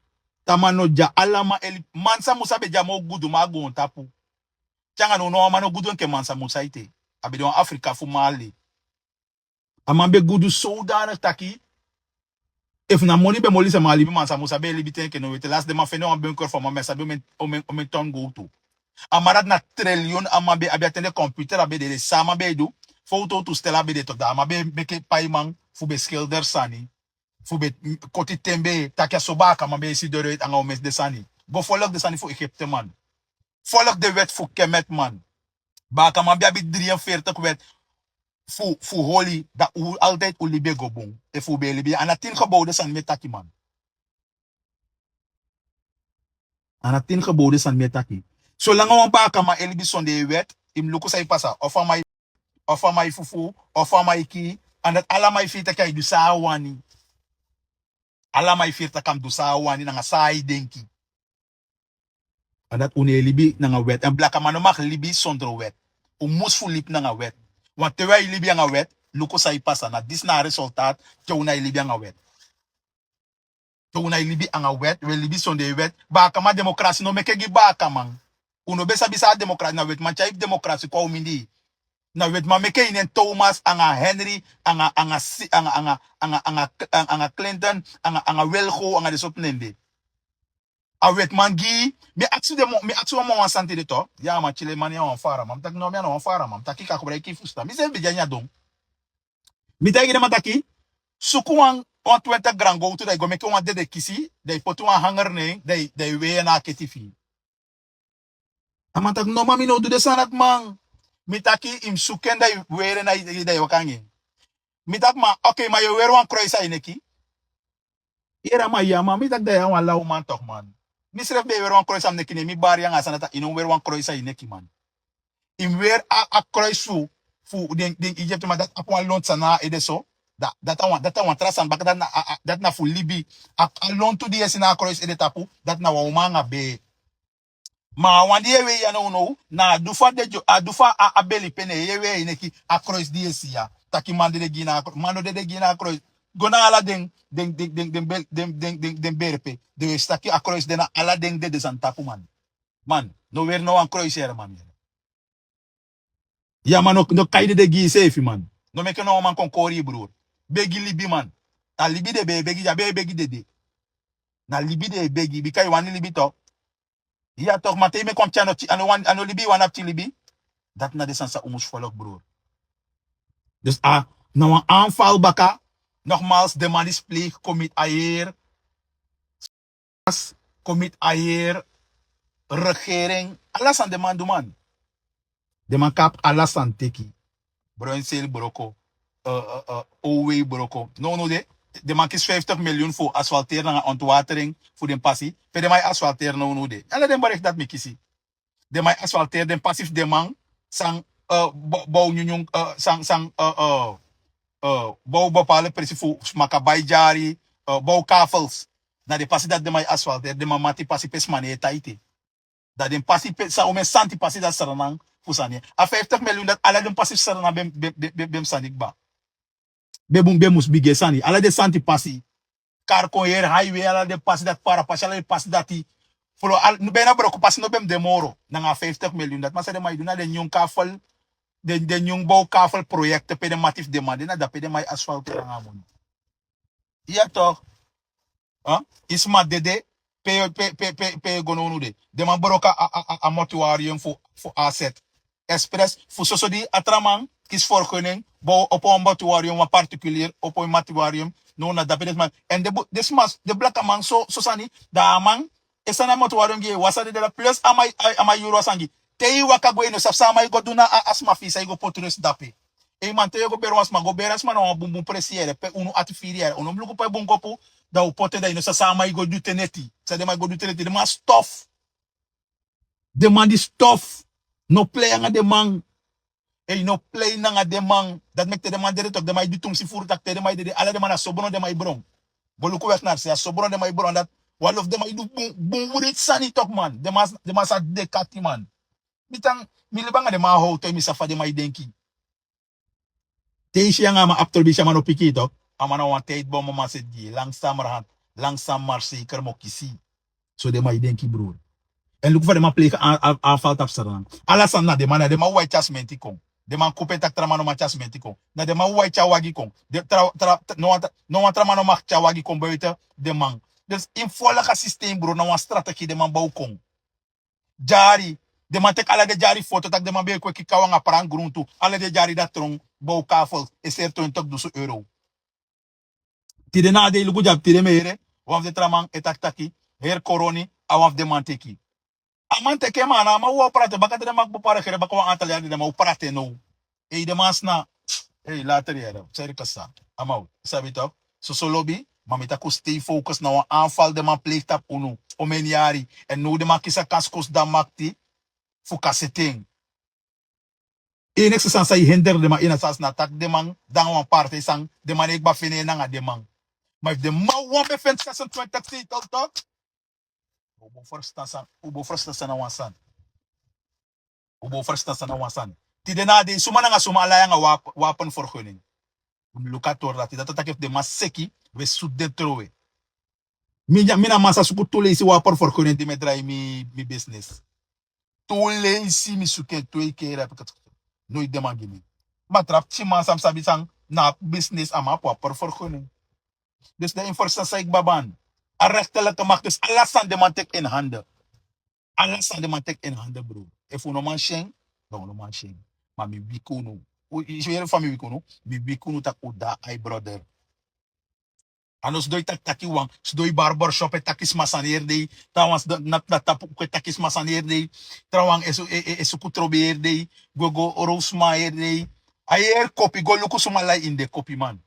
Taman no dya. Ala man eli. Mansa Musa be dya moo gudu man a goontapu. Te anga no no a man no gudu enke Mansa Musa ete. A be de wan Afrika fu Mali. A man be gudu sodanig taki. Efu na moni be moli sama a libi Mansa Musa be e libi te enke no weti. Lasi den man fende wan bunker fu a man mi a sabi omen omen omen ton gowtu. A man dati na trillion a man be abi a ten de computer a be de de san a man be e du. Foto tu stel a be de toki da a man be e meke paiman fu be skilder sani. Fu be koti ten be taki a so baakaman be e si doro anga omen den sani. Go folok den sani fu Egipte man. Folok den wet fu Kemet man. Baakaman be abi dri-en-fertik wet fu fu holi da u altidi u libi e go bun. Efu u be e libi a na tin gebowde sani mi e taki man. A na tin gebowde sani mi e taki. Solanga wan baakaman e libi sondee wet, yu mus luku san e pasa. Ofu a man e fufuu, ofu a man e kii. An dati ala man e fii taki a e du san a wani. Ala man e fii taki a mus du san a wani nanga san a e denki. An dati un no e libi nanga wet èn blakaman no maki libi sondro wet. Un mus fu libi nanga wet. Wanten un e libi anga wet, luku san e pasa na disi na a resultaat. Te un no e libi anga wet. Te un no e libi anga wet un e libi sondee wet. Baakaman demokrasi no meke gi baakaman. Un no be sabi san a demokrasi na wetiman tyai fu demokrasi kon a un mindii. Na wetiman meke ini en thomas anga henry anga anga si anga anga anga anga anga clinton anga anga wilgo anga den sortu nen de. A wetiman gi mi aksi den mi aksi wan man wan sani tide to. Ya man kile man ya wan fara man mi taki no mi a no wan fara man mi taki kakobra iki fusutan mi seefi bigin a nyan don. Mi taigi den man taki suku wan wan twenti gran gowtu da yu go meke wan dede kisi da yu poti wan hanger na en da yu wei en na a keti fi yu. A man taki no man mi no du den sani dati man. Mi taki yu mus suku en da yu weri en na yu da yu waka anga en. Mi taki man okei ma yu e weri wan kroisi a yu neki. Yere a man ya man mi taki da yu a wan law man tok man. Mi srefi ben e weri wan kroisi a mi neki ne mi bari yu anga a sani dati a yu no mus weri wan kroisi a yu neki man. Yu mus weri a kroisi fu fu den den egypte man dati abi wan lontu sani na a ede so. Dati a wan tra sani baka dati na fu libi. A lontu di yu e si na a kroisi ede tapu dati na wan uman anga bee. Ma a wan di yu e wei ya nownow na a du fu a beli pe ne yu e wei a yu neki. A kroisi di yu e si ya taki man dede gi yu na a kroisi man no dede gi yu na a kroisi. Go na ala den den den den den beri pe den wi e si taki a kroisi de na ala den dede sani tapu man. Man no weri no wan kroisi yere man. Ya man no kai dede gi yu seefi man. No meke no wan man kon kori yu bruru. Begi libi man. A libi den be e begi ya be e begi dede. Na libi den e begi bika yu wani libi to. Ya tok ma te yu meki wan pikin a no libi yu wani a pikin libi. Dati na den sani san un mus folok bruru. Dus a na wan anfal baka. Nogmals den man di splegi komiti a yeri. Komiti a yeri. Regering ala sani den man du man. Den man kapu ala sani teki. Broinsel broko. Owei broko nownow de. Den man kisi vijftig miliyun fu asfalteri nanga ontwatering fu den pasi. Pe den man e asfalteri nownow de ala den berikt dati mi kisi. Den man e asfalteri den pasi fu den man san bow nyunyun san san bow bepale presi fu smaka bai dyari. Bow kafels. Na den pasi dati den man e asfalteri den man mati pasi pe sma no e taiti. Dan den pasi pe san omen santi pasi dati sranan fu sani a vijftig miliyun dati ala den pasi fu sranan ben ben ben ben sani kba. Ben bun ben mus bigin e sani ala den santi pasi. Kari kon heri haiwe ala den pasi dati para pasi ala den pasi dati. Folo ben na broko pasi no ben mus de moro nanga a vijftig miliyun dati ma san den man e du na den nyun kafel. Den nyun bow kafel proyekte pe den mati fu den man de na dape den man e asfalteri nanga a moni. Iya tok. Yu sma dede. Pe yu go na unu de den man broko a mortuarium fu a set. Express fu soso di a tra man kisi forgening bow opo a mortuarium wan particulier opo a mortuarium. No na dape den sma èn den sma den blakaman so sani. Dan a man e sani a mortuarium gi en wasa dede plus a man yuru a sangi. Te yu waka gwe yu no sabi san a man yu go du na a sma fu yu san yu go poti resi dape. Ei man te yu o go beri wan sma go beri a sma na wan bunbun presi yere pe unu ati firi yere unu o mus luku pe bunkopu. Dan u poti en dan yu no sabi san a man yu go du te neti san den man yu go du te neti den man stof. Den man di stof. No plei anga den man. Ei, no plei nanga den man. Dati meki te den man dede tok, den man e du tumsi furu taki te den man e dede, ala den man na sobron den man e bron. Go luku weki na a se, a sobron den man e bron. Dati wan lo fu den man e du bun, bun writi sani tok man. Den man, den man sa de kati man. Mi tan, mi libi anga den man a howtu, mi sabi fa den man e denki. Te i si anga a man abi trobi, i si a man no piki yu tok. A man na wan tijdbom a man seti gi yu. Langzamerhand, langzaam maar zeker mi o kisi yu. So den man e denki, broer. Èn luku fa den man pleeg a, a, aanval tapu Sranan. Ala sani na den man, na den man waiti a simenti kon. Den man kopu en taki tra man no man tyari simenti kon. Na den man waiti a wagi kon. Den tra, tra, tra, no wan tra, no wan tra man no mag tyari wagi kon buiten den man. Dus yu mus folg a systeem, broer, na wan strategie den man bow kon. Dyari. Den man teki ala den dyari foto taki den man ben e kweki kaw anga pran gruntu. Ala den dyari dati tron bow kafel e seri twenti dusun euro. Tide na a dei, luku dyaso, tide mi e yere wan fu den tra man e taki taki heri koroni a wan fu den man teki. A man teki en, ma a no a man wi o prati en. Baka te den man kmopo a regeri baka wan antal yari, den man o prati en now. Ei, den man sna. Ei, later yere, seri kasa. A man wi sabi tok. Soso lobi, ma mi taki un stay focus na wan aanval den man pleeg tapu unu omeni yari. Èn now den man kisi a kansi kon sidon a makti fu kan seti en. Enigste sani san e hinder den man ini a sani na taki den man de nanga wan partij san den man no e kba feni en nanga den man. Ma efu den man wan ben feni zesentwintig zetel tok, un bo ferstan san, un bo ferstan san na wan sani. Un bo ferstan san na wan sani. Tide na a dei suma nanga suma ala e nanga wap-, wapenvergunning. Un luku a tori dati, dati o taki efu den man seki, un e sutu den trowe. Mi, mi na man sa suku tu leisi wapenvergunning di mi e drai mi, mi business. Tu leisi mi suku en, twee keer heb ik het gezocht. Noiti den man gi mi. Ma tra pikinman san mi sabi san na business, a man abi wapenvergunning. Dus den infrastructuur san e kba ban. A rechterlijke macht, dus ala sani den man teki in handen. Ala sani den man teki in handen, bro. Efu un no man si en, dan un no man si en. Ma mi wiki unu. Un, yu, yu si fa mi wiki unu? Mi wiki unu taki un de a ai, brother. A no sidon e taki taki wan, sidon e barbershop e taki sma sani heri dei. Trawan sidon na, na tapu uku e taki sma sani heri dei. Trawan e su-, e, e, e suku trobi heri dei. Go, go row sma heri dei. A heri kopi, go luku suma lai ini den kopi, man.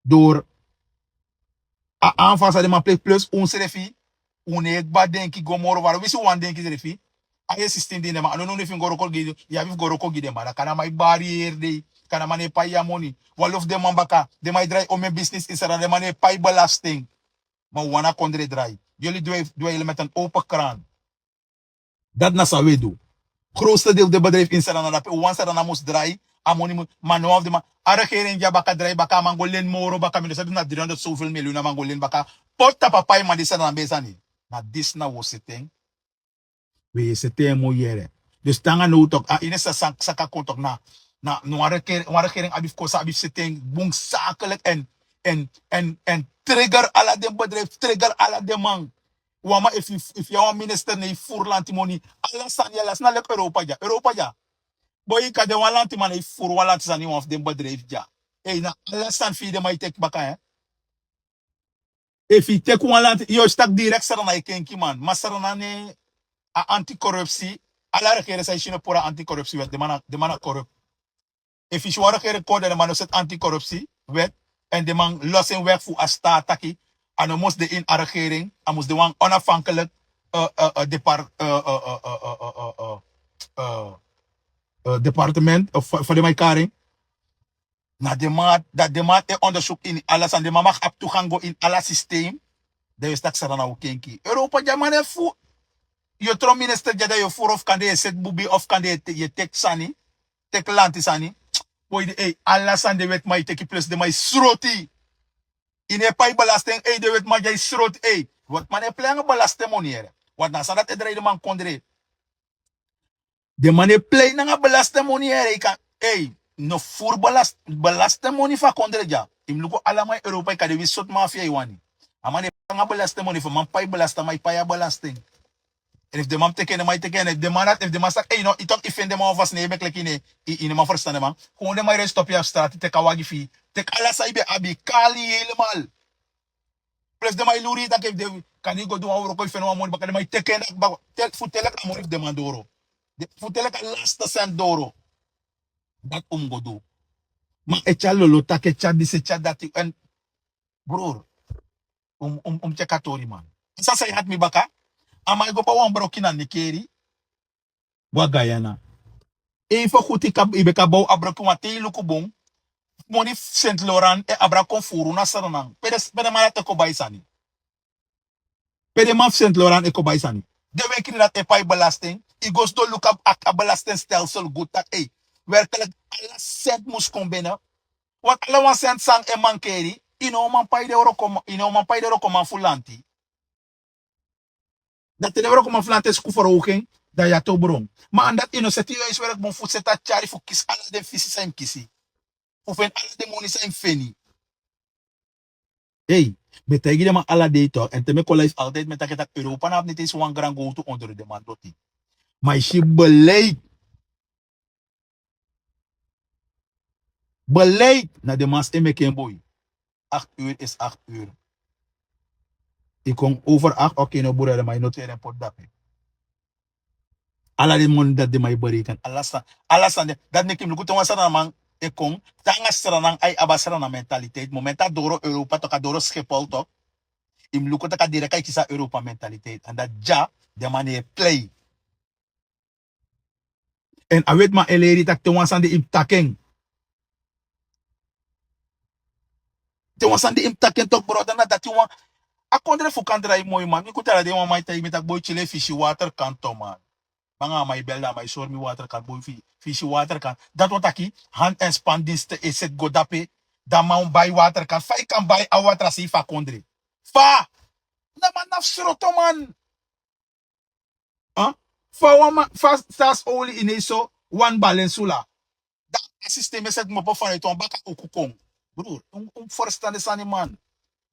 Door a aanval san den man pleeg, plus unsrefi, un no e kba denki go moro, wala winsi un wani denki srefi. A e systeem di den man, a no, no, no, efu yu go wroko gi, yu abi fu go wroko gi den man, dan kande a man e bari yu heri dei, kande a man no e pai yu a moni. Wan lo fu den man baka, den man e drai omeni business ini Sranan, den man no e pai belasting. Ma un wani a kondre drai. Jullie dwei-, dweilen met een open kraan. Dati na san un e du. Grootste deel fu den bedrijf ini Sranan, na dape wan Sranan mus drai, a moni mu-, ma no wan fu den man. A regering di a baka drai baka, a man go leni moro baka, mi no sabi na driehonderd zoveel miljoen a man go leni baka. Poti tapu a paiman di Sranan ben e sani. Na disi na un o seti en. Un e seti en, mi o yere. Dus te nanga now tok, a ini san, san, san kan kon tok na, na, na wan regering, wan regering abi fu kon san abi fu seti en bun zakelijk en, en, en, en trigger ala den bedrijf, trigger ala den man. Wan man, efu, efu yu a wan minister, ne yu furu lanti moni. Ala sani ya lasi, na leki Europa dya. Europa dya. Boi, yu kan de wan lantiman, ne yu furu wan lanti sani, wan fu den bedrijf dya. Ei, na ala sani fu yu den man e teki baka, hè. Efu yu teki wan lanti, yu o si taki direct Sranan e kenki, man. Ma Sranan, ne a anticorruptie, ala regering san yu si no puru a anticorruptiewet, den man na, den man na corrupt. Efu yu si wan regering kon, dan den man no seti anticorruptiewet, èn den man los en weg fu a staat taki a no mus de ini a regering, a mus de wan onafhankelijk, eh, eh, eh, depart-, eh, eh, eh, eh, eh, eh, eh, eh, eh, departement, of fa, fa den man e kari en. Na den man, dati den man e onderzoek ini ala sani, den man mag abi toegang go ini ala systeem. Dan yu o si taki Sranan o kenki. Europa dya, man, efu yu o tron minister dya, dan yu o furu of kande yu e seti bubi of kande yu e te-, yu e teki sani, teki lanti sani. Boi, di, ei, ala sani den wetiman e teki, plus den man e sroti. Yu no e pai belasting, ei, den wetiman dya e sroti, ei. Wetiman no e plei nanga belasting moni, yere. Want na a sani dati e drai den man kondre. Den man no e plei nanga belasting moni, yere, yu kan, ei, no furu belast-, belasting moni fu a kondre dya. Yu mus luku ala man ini Europa, yu kan de winsi sortu mafia yu wani. A man no e plei nanga belasting moni, efu a man pai belasting, a man e pai a belasting. Èn efu den man mus teki en, den man e teki en, efu den man dati, efu den man sa taki, ei, no, yu tok, yu feni den man wan fasi, ne yu meki leki yu no, yu, yu no man ferstan den man. Kon den man e rei stop yu a strati, teki a wagi fu yu, teki ala san yu ben abi, kali yu helemaal. Plus den man e lori yu taki efu den, kande yu go du wan wroko, yu feni wan moni baka, den man e teki en dati baka, tel-, fu teki a moni fu den man doro. Den, fu teki a laste cent doro. Dati un mus go du. Ma e tyari lolo taki, e tyari disi, e tyari dati, èn broer, un, un, un mus tyeki a tori, man. San san e hati mi baka, a man e go bai wan broki na Nekeri, go na Guyana. Ei, fu guti, i ben kan bow a broki wan te i luku bun. Moni fu Sint Loran e abra kon furu na Sranan. Pe den man dati e kon bai sani? Pe den man fu Sint Loran e kon bai sani? Den wenkri dati e pai belasting. I go sidon luku a belastingstelsel gudu taki, ei, werkelijk ala senti mus kon bene. Want ala wan senti san e mankeri, i no man pai den wrokoman fu lanti. Dan te den wrokoman fu lanti e suku ferowgen, dan ya to bron. Ma a dati i no seti yu esi werk bun fu seti a tyari fu kisi ala den fisi san i mus kisi, fu feni ala den moni san i mus feni. Ei, mi e taigi den man ala dei tok, èn te mi e kon live altijd mi e taki taki Europa no abi niti esi wan gran gowtu ondro den man doti. Ma i si beleid. Beleid na den man e meki en boi. Acht uur is acht uur. I kon over acht, oké, no buru, ma i no teri en poti dape. Ala den moni dati den man e bereken, ala san, ala san den, dati meki mi luku te wan Srananman e kon, te nanga Sranan, ai abi a Sranan mentaliteit. Momenti a doro Europa tok, a doro Schiphol tok, i mus luku taki a direct ai kisi a Europa mentaliteit. Èn dati dya den man no e plei. Èn a wetiman e leri taki te wan sani de i mus taki en. Te wan sani de i mus taki en tok, bro, dan na dati wan. A kondre fu kan drai moi, man. Mi kon tara den wan man e taigi mi taki boi, tyele fisi waterkant, man. Nanga a man e bel, a man e sori mi waterkant, boi, fi- fisi waterkant. Dati wani taki hand en span dinste e seti go dape. Dan man bai waterkant. Fa i kan bai a water a sei fu a kondre? Fa? Na man na fu sroto, man. Fa wan man, fa sasi oli ini so wan balensula. Dan a sistem e seti kmopo faneti wan baka uku kon. Brur, un mus ferstan den sani, man.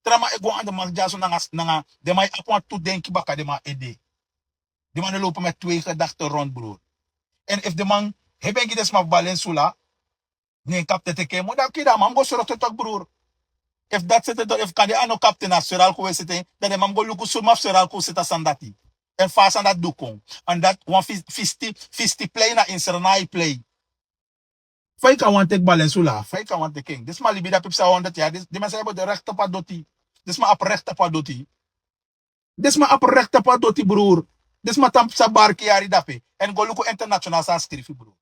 Tra man e go anda, man, dyaso nanga, nanga den man e abi wan tu denki baka den man ede. Den man e lobi met twee gedachten rond, brur. Èn efu den man hebi en gi den sma fu balensula, ne en kapten teki en, ma dan kida man mus go sroto tok, brur. Efu dati sete tok, efu kande a no kapten na Suralco e sete, dan den man mus go luku suma fu Suralco sete a sani dati. Èn fa a sani dati du kon. Èn dati wan fis- fisti, fisti plei na ini Sranan ai plei. Fa i kan wani teki balensula, fa i kan wani teki en. Den sma libi dape psa honderd yari, den, den man sa abi recht tapu a doti. Den sma abi recht tapu a doti. Den sma abi recht tapu a doti, brur. Den sma tan psa barki yari dape. Èn go luku international san a skrifi, brur.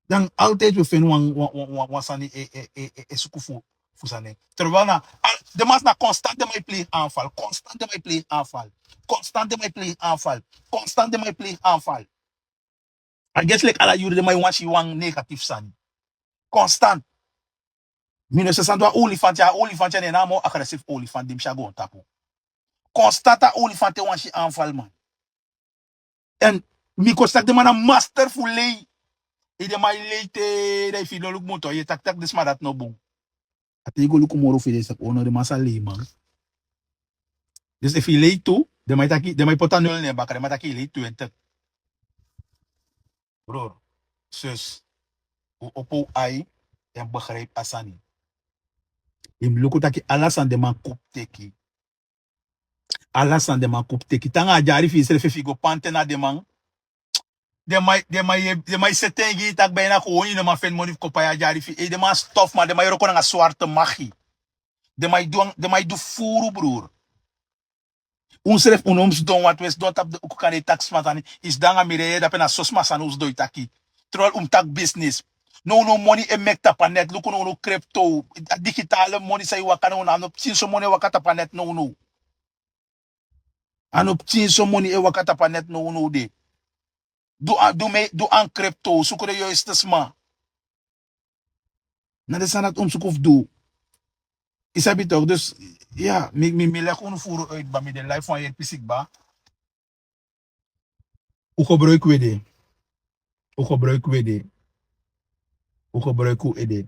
Dan altijd wi feni wan, wan, wan, wan, wan sani e, e, e, e, e suku fu, fu sani. Terwijl na, al- den man na constant den man e pleeg aanval. Constant den man e pleeg aanval. Constant den man e pleeg aanval. Constant den man e pleeg aanval. A gesi leki ala yuru den man e wani si wan negatief sani. Constant. Mi no sa san du a olifant ya, a olifant ya na en na a moo agressief olifant di mi si a goontapu. Constant a olifant e wani si aanval, man. Èn mi kon si taki den man na master fu lei. Efu den man e lei te, dan efu i no luku mutu, yu e taki taki den sma dati no bun. A te i go luku moro fu den sani, o no, den man sa lei, man. Dus efu i lei tu, den man e taki, den man e poti a nul na en baka, den man e taki i lei twintig. Bror, sus, un opo un ai, èn begrijp a sani. I mus luku taki ala sani den man kupu teki. Ala sani den man kupu teki. Te nanga a dyari fi yusrefi, efu i go pante na den man. Den man, den man e, den man e seti en gi i taki ben na kon i no man feni moni fu kon pai a dyari fi i. Ei, den man stof, man, den man e wroko nanga swarte magi. Den man e du, den man e du furu, brur. Unsrefi un no mus sidon, want un e sidon tapu den uku kande e taki sma sani. I sidon nanga mi rei, dape na so sma sani un sidon e taki. Terwijl un mus taki business. Nownow moni e meki tapu a net, luku nownow crypto, a digitale moni san e waka nownow, a no pikinso moni e waka tapu a net nownow. A no pikinso moni e waka tapu a net nownow de. Du a, du me, du an crypto, suku den yoiste sma. Na den sani dati un mus suku fu du. I sabi toch, dus, ya, mi, mi, mi leki unu furu uit, kba, mi de live wan yeri pisi, kba. Un gebruik un ede. Un gebruik un ede. Un gebruik un ede.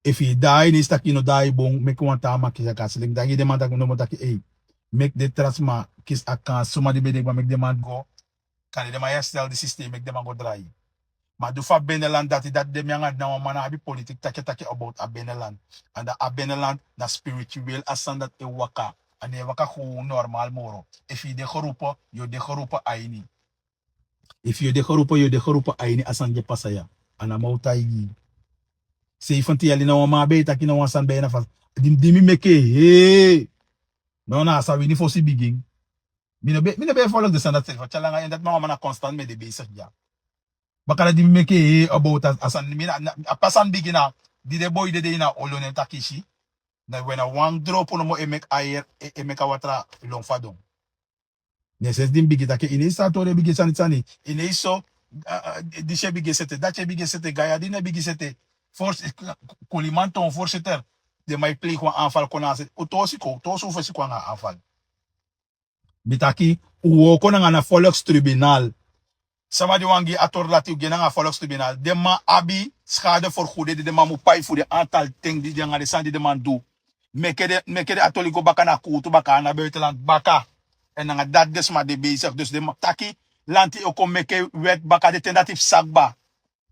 Efu i daai, ne i si taki i no daai bun, meki wan taa man kisi a kansi. Leki mi taigi den man taki, mi no man taki, ei, meki den tra sma kisi a kansi. Suma di ben de, kba, meki den man go. Kande den man herstel di systeem, meki den man go drai. Ma du fu a binnenland dati, dati de mi nanga den wan man abi politiek taki taki about a binnenland. Èn dan a binnenland na spiritueel a sani dati e waka. A no e waka gewoon normaal moro. Efu i de geroepen, yu o de geroepen a ini. Efu yu o de geroepen, yu o de geroepen a ini, a sani di e pasa ya. A na mi o taigi. Zeventien yali na wan man ben e taki na wan sani ben na fasi. Di, di mi meke, hee. No, na a sa wini fosi bigin. Mi no ben, mi no ben e folok den sani dati srefi. Tyari langa, en dati man, wan man na constant mi e de bezig dya. Bakala di mi meke, eh, about a, a sani, mi na, na, a pe a sani bigin na, di den boi dede ini a olo, ne mi taki si. Na we na wan dropu nomo e meki a air, e, e meki a watra lon fadon. Ne sensi di mi bigin taki, ini so a tori e bigin sani sani. Ini so, ah, ah, disi e bigin sete, dati e bigin sete, gaya di ne bigin sete. Forsi, eh, Kuliman toon voorzitter. Den man e pleeg wan aanval kon na a se. Un tosi kon, un tosi un fesi kon anga aanval. Mi taki, un wooko nanga na volkstribunal. Sama di wani gi a tori dati, un gi en nanga volkstribunal. Den man abi schadevergoeding di den man mu pai fu den aantal ten di den anga den sani di den man du. Meke den, meke den a toli go baka na kuutu baka, na buitenland baka. Èn nanga dati den sma de bezig. Dus den man taki, lanti o kon meke wet baka, den ten dati psa kba.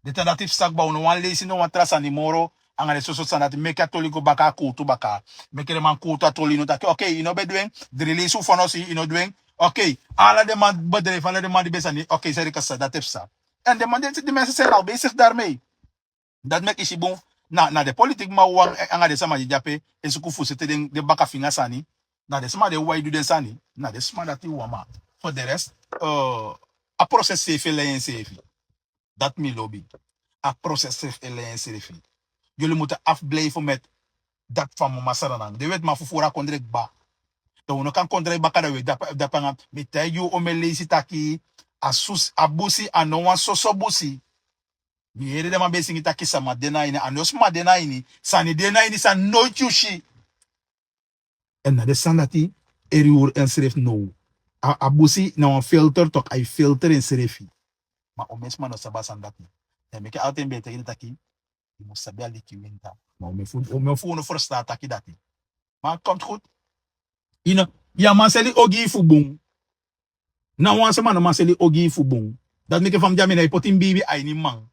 Den ten dati psa kba, un no wani leisi no wan tra sani moro, anga den soso sani dati, meke a toli go baka a kuutu baka. Meke den man kuutu a toli, no taki, okay, yu no ben du en, den release un fonosi, yu no du en. Okay, ala den man bedrijf, ala den man di ben sani, okay, seri kasa, dati e psa. Èn den man, den, den mensen zijn al bezig daarmee. Dati meki i si bun, na, na den politiki man wan, eh, anga den sama di de ape, e suku fu seti den, den baka finga sani. Na den sama di e wai du den sani, na den sama dati wan man. Voor de rest, eh, a proces seefi e lei enseefi. Dati mi lobi. A proces srefi e lei ensrefi. Jullie moeten afblijven met dat van mama Saranan. Den wetiman fufuru a kondre kba. Dan un no kan kondre baka, dan un e dapu, dapu nanga. Mi taigi un omeni leisi taki, a sus, a busi, a no wan soso busi. Mi yere den man ben e singi taki sama de na ini, a no sma de na ini, sani de na ini san noiti un si. Èn na den sani dati e ruru ensrefi now. A, a busi na wan filter toch, a e filter ensrefi. Ma omeni sma no sabi a sani dati. Dan meki altijd mi ben e taigi den taki, yu mus sabi aliki winta. Ma omeni fu, omeni fu unu ferstan a taki dati. Ma komt goed. Yu no, yu á man seli ogii fu bun. Na wan sama no man seli ogii fu bun. Dati meki fa mi de ya, mi nái poti mi biibi a ini man.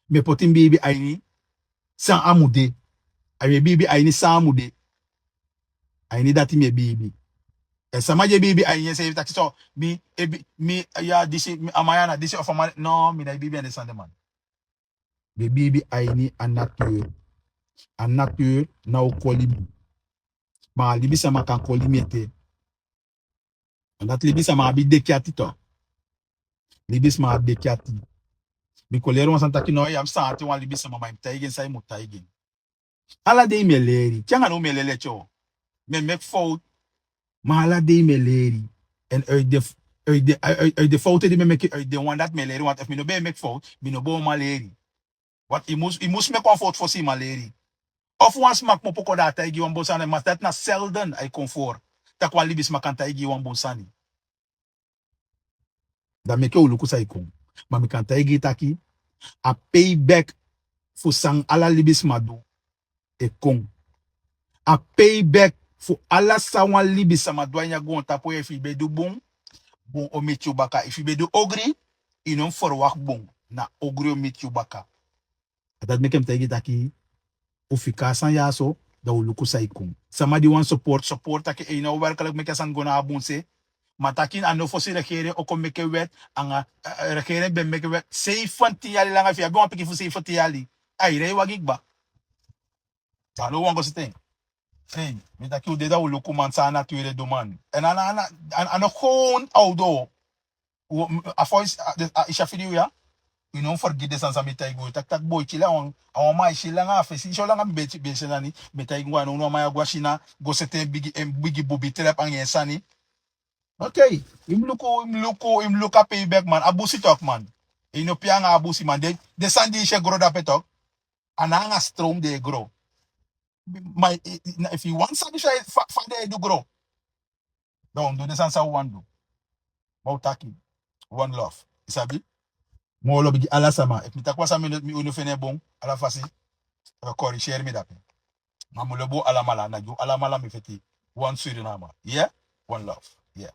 Mi e poti mi biibi a ini san a mu de. A mi e biibi a ini san a mu de. A ini dati mi e biibi. Èn sama di e biibi a ini ensrefi taki so, mi, e bi, mi, ya disi, mi, a man ya na disi of a man, no, mi nái biibi a ini den sani de, man. Mi e biibi a ini a natuur. A natuur ná o koli mi. Ma a libisama kan koli mi ete. Èn dati libisama abi deki ati toch. Libisma abi deki ati. Mi kon leri wan sani taki no, yu á mus sani ati wan libisama, ma yu mus taigi en san yu mus taigi en. Ala dei mi e leri. Te anga now mi e leri ete o. Mi e meki fowtu. Ma ala dei mi e leri. Èn uit den, uit den, uit, uit den fowtu di mi e meki, uit den wan dati mi e leri, want efu mi no ben e meki fowtu, mi no bo man leri. Want yu mus, yu mus meki wan fowtu fosi yu man leri. Of wan sma kmopo kon dan a taigi yu wan bun sani, ma dati na selden a e kon voor. Tak' wan libisma kan taigi yu wan bun sani. Dan meki un luku san e kon. Ma mi kan taigi yu taki, a payback fu san ala libisma du e kon. A payback fu ala san wan libisama du a ini a goontapu, efu yu ben du bun, bun o miti yu baka. Efu yu ben du ogri, yu no mus ferwakti bun, na ogri o miti yu baka. A dati meki mi taigi taki, un fika a sani ya so, dan un luku san e kon. Sama di wani support, support taki, ei, no, werkelijk meki a sani go na a bun se. Ma taki a no fosi regering o kon meke wet, anga, eh, eh, regering ben meke wet, zeventien yali langa, efu yu abi wan pikin fu zeventien yali, a e rei wagi kba. Dan a no wani go sete en. Ei, mi taki un de, dan un luku man san a natuur e du, man. Èn a, a, a, a, a no gewoon awdo. A foisi, a, a, yu si a video ya? Yu no fergiti den sani san mi taigi yu. Taki, taki boi, kili a wan, a wan man, yu si langa a fesi, yu si langa mi ben, ben si en sani, mi taigi yu, a no, no, a man ya go a Sina, go sete en bigi, en bigi bubi trap anga en sani. Okay, yu mus luku, yu mus luku, yu mus luku a payback, man. A busi toch, man. Yu no pee anga a busi, man. Den, den sani di yu si e gro dape toch, a na anga stroom den e gro. Ma, eh, eh, na, efu yu wani sabi fa, fa, fa den e du gro, dan un du den sani san un wani du. Ma un taki, one love. Yu sabi? Moo lobi gi ala sama. Efu mi taki wan sani mi no, mi, un no feni en bun, ala fasi, eh, corrigeer mi dape. Ma mi lobi un alamala, na gi un alamala mi feti. Wan Suriname. Yeah? One love. Yeah.